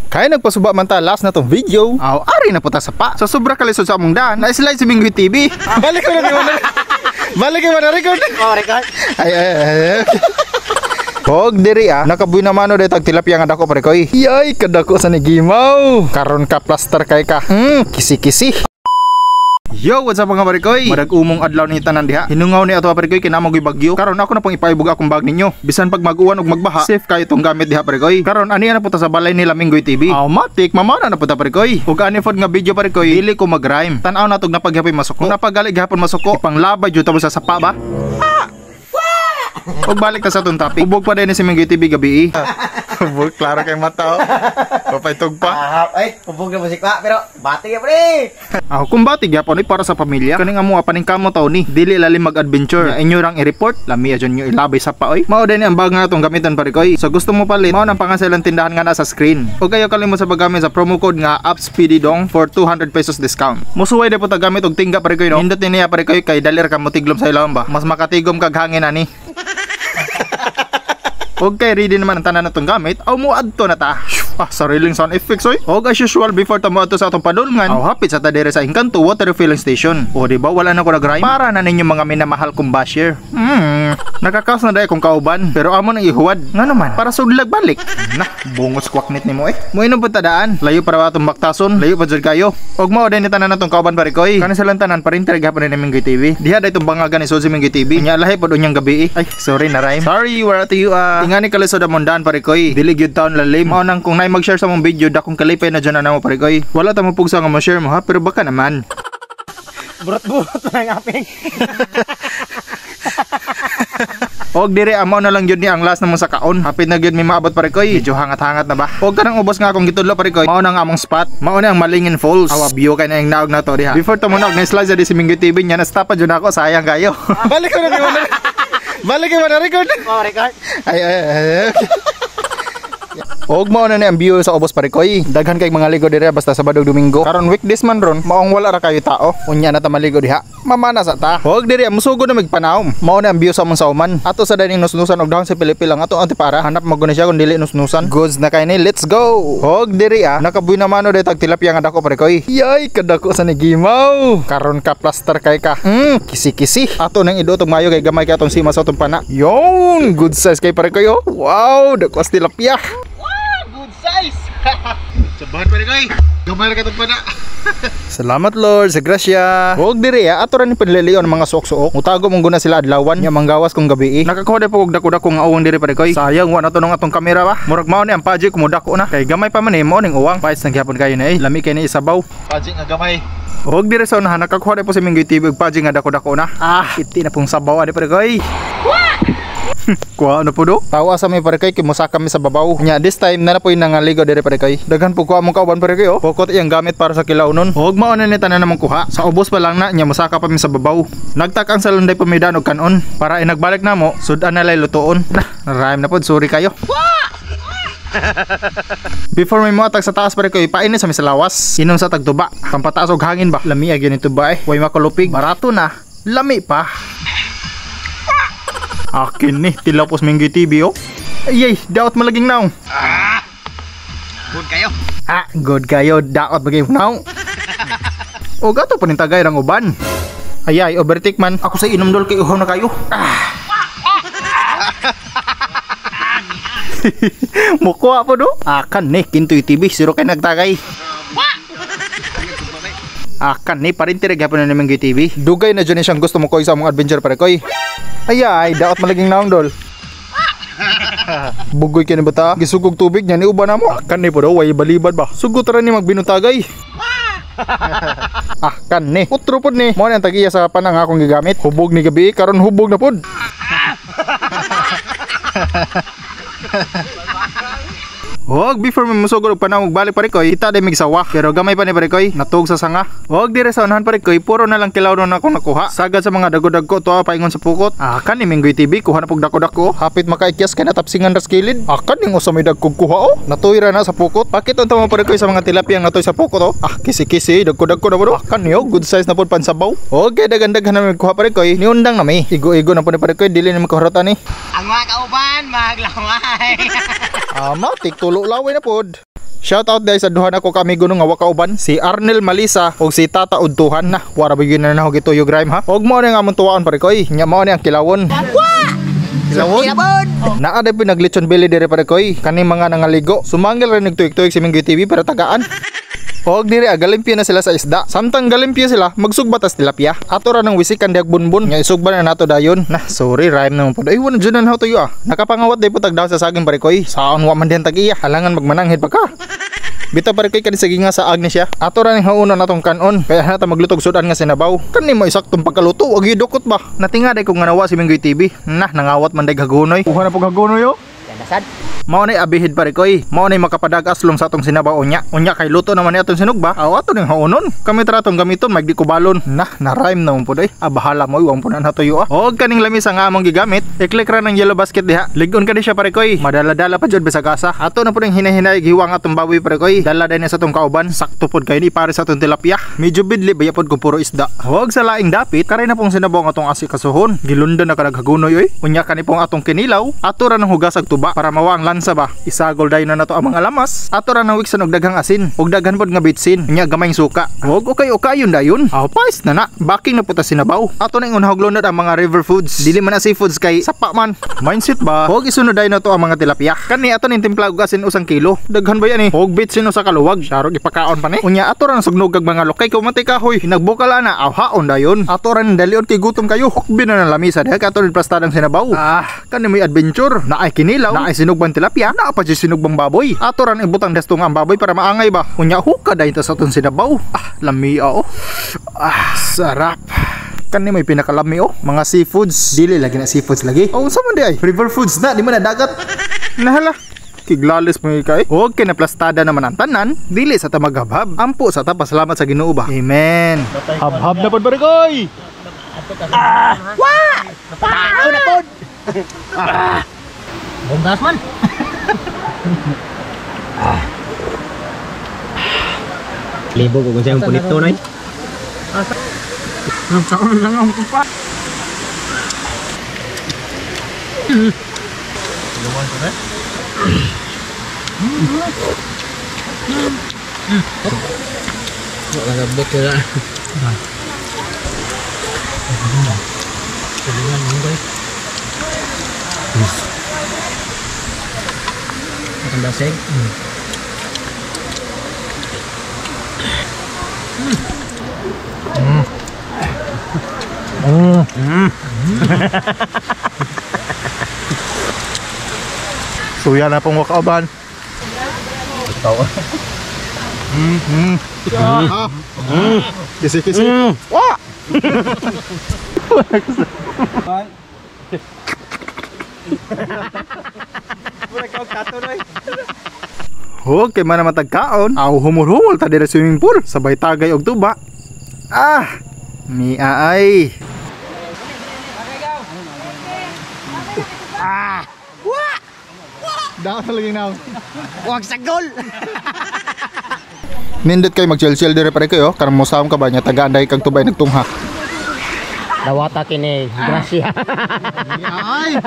Kaya nagpasuba man ta last na tong video. Aw, ari na po ta sa pa. Sa sobra kalisod sa among daan, na-slide si Minggoy TV. Balik ko na di na. Balik ko na record. Oh, record. Ay ay ay. Og diri ah, nakabuy na mano dito tilapia nga dako pare koy. Yay, kadako sa nigimaw. Karon ka plaster kay ka. Kisi-kisi. Yo, what's up mga parikoy? Madag-umong adlaw ni tanan diha. Hinungaw ni ato parikoy kay namo bagyo. Karon ako na pong ipaibog akong bag ninyo. Bisan pag mag-uwan ug magbaha, safe kayo tong gamit diha parikoy. Karon ani na po ta sa balay nila Minggoy TV. Automatic mamana na po ta parikoy. Ug ani pod nga video parikoy, dili ko mag-rhyme. Tan-aw na tog napaghapoy masuko. Napagali gihapon masuko. Ipanglabay jud ta mo sa sapa ba? Ug balik ta sa atong topic. Ubog pa din si Minggoy TV gabi. Ubog klaro kay mata oh. Papaitog pa. Ay, ubog na musik pa pero bati ya pre. Ah, kung bati gyapon para sa pamilya. Kaning amo paning kamo taw ni. Dili lalim mag-adventure. Inyo rang i-report, lami adyon nyo ilabay sa pa oy. Mao din ang bag nga atong gamiton pare koy. So gusto mo palit, mao nang pangan sa ilang tindahan nga nasa screen. Ug kayo kalimot sa paggamit sa promo code nga UPSPDDONG for 200 pesos discount. Musuway na po ta gamit og tingga pare koy no. Nindot ni niya pare koy kay dalir ka motiglom sa ilawom ba. Mas makatigom kag hangin ani. Og kay ready naman ang tanan natong gamit, aw mo adto na ta. Ah, sariling sound effects oy. Og as usual before ta mo adto sa atong padulngan, aw hapit sa ta dire sa Encanto Water Refilling Station. O di ba wala na ko nag-rhyme? Para na ninyo mga minamahal kong basher. Nakakas na dai kong kauban, pero amo nang ihuwad. Nga naman, para sudlag balik. Nah, bungos kwaknit nimo eh. Moinom pud ta daan. Layo para ba atong baktason, layo pa jud kayo. Og mao din ni tanan natong kauban pare koy. Kani silang tanan parinter gihapon ni Minggoy TV. Diha dai tong bangagan ni Sozi Minggoy TV. Nya lahi pod unyang gabi eh. Ay, sorry na rhyme. Sorry, where to you ah. Ingani kalisod among daan pare koy. Dili gyud taon lalim. Mao nang kung nay mag-share sa mong video dakong kalipay na dyan na namo pare koy. Wala ta mo pugsa nga mo-share mo ha, pero baka naman. Burot-burot na ang aping. Og dire amo na lang gyud ni ang last na mo sa kaon. Hapit na gyud mi maabot pare koy. Medyo hangat-hangat na ba. Og kanang ubos nga akong gitudlo pare koy. Mao na ang among spot. Mao na ang Malingin Falls. Awa view kay na ang naog na to diha. Before ta mo naog na slide di si Minggoy TV nya na stop pa jud ako, sayang kayo. Balik ko na di mo na. Balik ko na record. Oh, record. Ay ay ay. Og mao na ni ang view sa ubos pare koy. Daghan kay mga ligo dire basta Sabado ug Domingo. Karon weekdays man ron, maong wala ra kayo tao. Unya na ta maligo diha. Mamana sa ta. Og dire musugo na magpanawom. Mao na ang view sa among sauman. Ato sa dining nusnusan og dahon sa Pilipil lang ato antipara. Hanap mo guna siya kung dili nusnusan. Goods na kay ni, let's go. Og dire ah, nakabuy na mano daytag tilapia nga dako pare koy. Yay, kadako sa nigimaw. Karon ka plaster kay ka. Kisi-kisi. Ato nang iduot og mayo kay gamay kay atong sima sa atong pana. Yon, good size kay pare koy oh. Wow, dako sa tilapia. Size. Sabahan pare koy. Gamay ra katong pana. Salamat Lord sa grasya. Og dire ah, ato ra ni panlilion ang mga suok-suok. Mutago mong guna sila adlawan nya manggawas kung gabi. Nakakuha di po og dako-dako nga uwang dire pare koy. Sayang wa na to nung atong kamera ba. Murag mao ni ang paji kumudako na. Kay gamay pa man eh, mao ning uwang. Pais nang gihapon kayo na eh. Lami kay ni isabaw. Paji nga gamay. Og dire sa unahan nakakuha di po si Minggoy TV og paji nga dako-dako na. Ah, iti na pong sabaw ani pare koy. Kuha na po do. Tawa sa mi pare kay kimusaka mi sa babaw. Nya this time na po yung nangaligo dire pare kay. Daghan po kuha mong kauban pare kay oh. Pokot iyang gamit para sa kilaw nun. Huwag mao na ni tanan namong kuha. Sa ubos pa lang na nya musaka pa mi sa babaw. Nagtak ang salunday pamidan og kanon para inagbalik na mo sudan na lay lutoon. Nah, rhyme na pod, sorry kayo. Before may moatag sa taas pare koy, painit sa mi sa lawas. Inom sa tagtuba. Pampataas og hangin ba. Lami gyud ni tuba eh. Way makulupig. Barato na. Lami pa. Akin ni, tilapos Minggoy TV oh. Ay, ay, daot malaging naong. Ah, good kayo. Ah, good kayo, daot maging naong. O gato pa nin tagay rang uban. Ay, ay, overtake man. Ako sa inom dol kay uhaw na kayo. Ah. Mukuha po do. Akan ni, Kintoy TV, siro kay nagtagay. Akan ni, parintirag hapon na ni Minggoy TV. Dugay na dyan siyang gusto mo koy sa among adventure pare koy. Ay ay, daot malaging naong dol. Bugoy kini bata, gisugog tubig niya ni uban na mo. Kan ni po daw, way balibad ba. Sugot ra ni magbinutagay. Ah, kan ni. Utro pod ni. Mao ni ang tag-iya sa panang akong gigamit. Hubog ni gabi, karon hubog na pod. Og before mi musugod og panahon balik pare koy, kita day migsawa. Pero gamay pa ni pare koy, natug sa sanga. Og dire sa unahan pare koy, puro na lang kilaw nun akong nakuha. Sagad sa mga dagod-dagko tuwa paingon sa pukot. Ah, kan ni Minggoy TV, kuha na pug dako-dako. Hapit makaikyas kay natapsingan ras kilid. Ah, kan ning usa may dagkog kuha oh. Natuy ra na sa pukot. Pakit unta mo pare koy sa mga tilapia nga natoy sa pukot oh. Ah, kisi-kisi, dagko-dagko na po. Ah, kan niyo, good size na pod pansabaw. Okay, dagan-daghan na mig kuha pare koy. Niundang na mi. Igo-igo na po ni pare koy, dili na makahurotan ni. Ang mga kauban, maglaway. Ah, matik tulo laway na pod. Shout out dahil sa duha nako ka amigo nga wa kauban, si Arnel Malisa ug si Tata Udtuhan na. Wara ba yun na naho gituyo grime ha. Og mao ni ang among tuwaon pare koy. Nya mao ni ang kilawon. Kilawon. Naa day po naglechon belly dire pare koy. Kani mga nangaligo. Sumangil ra nagtuig-tuig si Minggoy TV pero tagaan. Og dire galimpyo na sila sa isda. Samtang galimpyo sila, magsugba tas tilapia. Ato ra nang wisikan dihag bunbun nga isugba na nato dayon. Nah, sorry rhyme naman pod. Ay wala jud na tuyo ah. Nakapangawat day po tagdaw sa saging pare koy. Saon wa man dihan tag-iya, halangan magmananghid pa ka. Bitaw pare koy kani sige nga sa ag ni siya. Ato ra ning hauna natong kanon. Kaya na ta maglutog sudan nga sinabaw. Kani mo isaktong pagkaluto, ag dukot ba. Natinga day kung nga nawa si Minggoy TV. Nah, nangawat man day hagunoy. Kuha na pug hagunoy oh. Nasad. Mao nay abihid pare koy. Mao nay makapadag aslom sa atong sinabaw unya. Unya kay luto naman ni atong sinugba. Aw ato ning haunon. Kami tra atong gamiton magdi ko balon. Nah, na rhyme naman pod ay. Ah, bahala mo iwang punan hatuyo ah. Og kaning lamisa nga among gigamit, i-click ra ng yellow basket diha. Ligon ka di siya pare koy. Madala-dala pa jud bisag asa. Ato na pud ang hinahinay giwang atong bawi pare koy. Dala din sa atong kauban. Sakto pod kay ni pare sa atong tilapia. Medyo bidli baya pod kung puro isda. Huwag sa laing dapit, karay na pong sinabaw ang atong asikasuhon. Gilundan na ka naghagunoy oy. Unya kani pong atong kinilaw. Ato ra nang hugas ag tuba para mawa ang lansa ba. Isagol dayon na nato ang mga lamas. Ato ra nang wiksan og daghang asin ug daghan pod nga bitsin. Unya gamayng suka. Huwag okay okayon dayon. Aw pais na na. Baking na puta sinabaw. Ato na ingon haglunod ang mga river foods. Dili man na seafoods kay sapa man. Mindset ba? Huwag isunod dayon na to ang mga tilapia. Kani ato ning timpla og asin usang kilo. Daghan ba yan eh? Huwag bitsin usa ka luwag. Sharog ipakaon pa ni. Unya ato ra nang sugnog kag mga lokay kumati kahoy. Nagbukal ana aw haon dayon. Ato ra ning dalion kay gutom kayo. Hukbi na ng lamisa diha ato ning plastadang sinabaw. Ah, kani may adventure. Naay kinilaw, naay sinugbang tilapia, naa pa jud sinugbang baboy. Ato ra nang ibutang destong ang baboy para maangay ba. Unya huka dayon ta sa atong sinabaw. Ah, lami oh. Ah, sarap. Kani may pinakalami oh. Mga seafoods. Dili lagi na seafoods lagi. Oh, unsa man di ay? River foods na, di man na dagat. Nahala. Kiglalis mo kay. Huwag kay naplastada naman ang tanan. Dili sa ta maghabhab. Ampo sa ta pasalamat sa Ginoo ba. Amen. Habhab na pod pare koy. Ah! Wa! Tao na pod. Ah! Bonggas man. Ah. Libo ko kung siyang punito na eh. Nagkaon lang ang kupa. Suya na pong wakauban. Kisi kisi. Wah. Okay, man naman tagkaon. Aw humul-humul ta dira swimming pool. Sabay tagay og tuba. Ah, mi aay. Ah. Wa! Daw talaga now. Wag sa gol. Nindot kay mag-chill-chill dire pare kayo. Karon mo ka ba nya tagaan dai kag tubay nagtungha. Dawata kini, grasya. Ay.